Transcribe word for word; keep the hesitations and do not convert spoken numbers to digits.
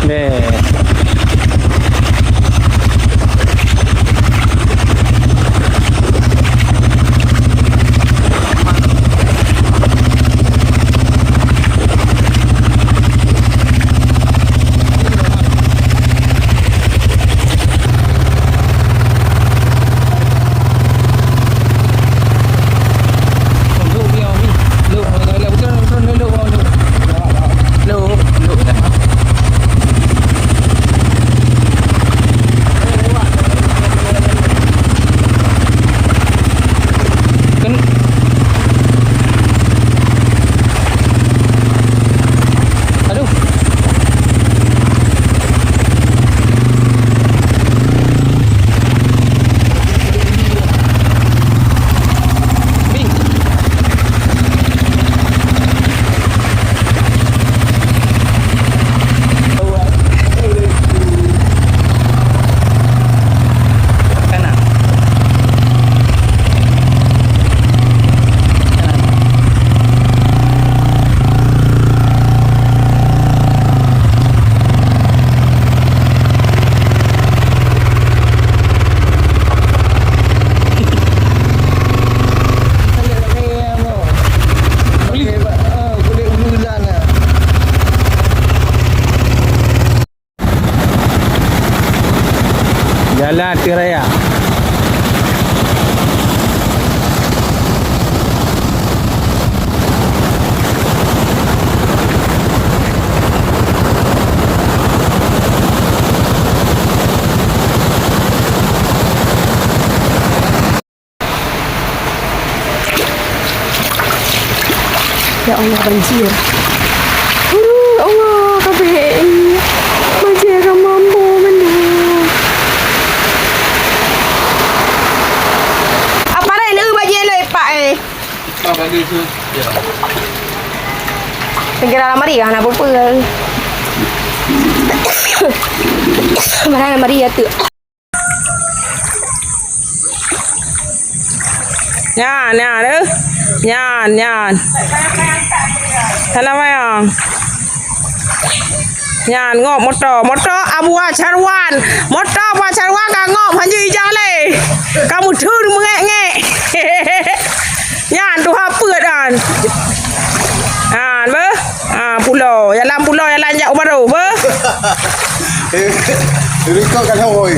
Bèe. Aduh. Jalan ateueh raya. Ya Allah, banjir. Aduh, ya Allah, kabeh. Banjir ka mampu mandum. Apa dah lu banjir lu, Pak, eh? Segera lamari, hana apa-apa. Mana lamari ya tu? Nyan, nyan, eh. Nyan, nyan. Salam, sayang. Nyan, ngop moto. Moto Abu Syarwan. Moto Abu Syarwan ka ngop, hanjeuet ijak lé. Ka meutheun meungék-ngék. Nyan, tuha peuet nyan. Nyan, beuh. Ah, pulo. Jalan pulo, jalan jak u Baro, beuh. Rikot kan hoi.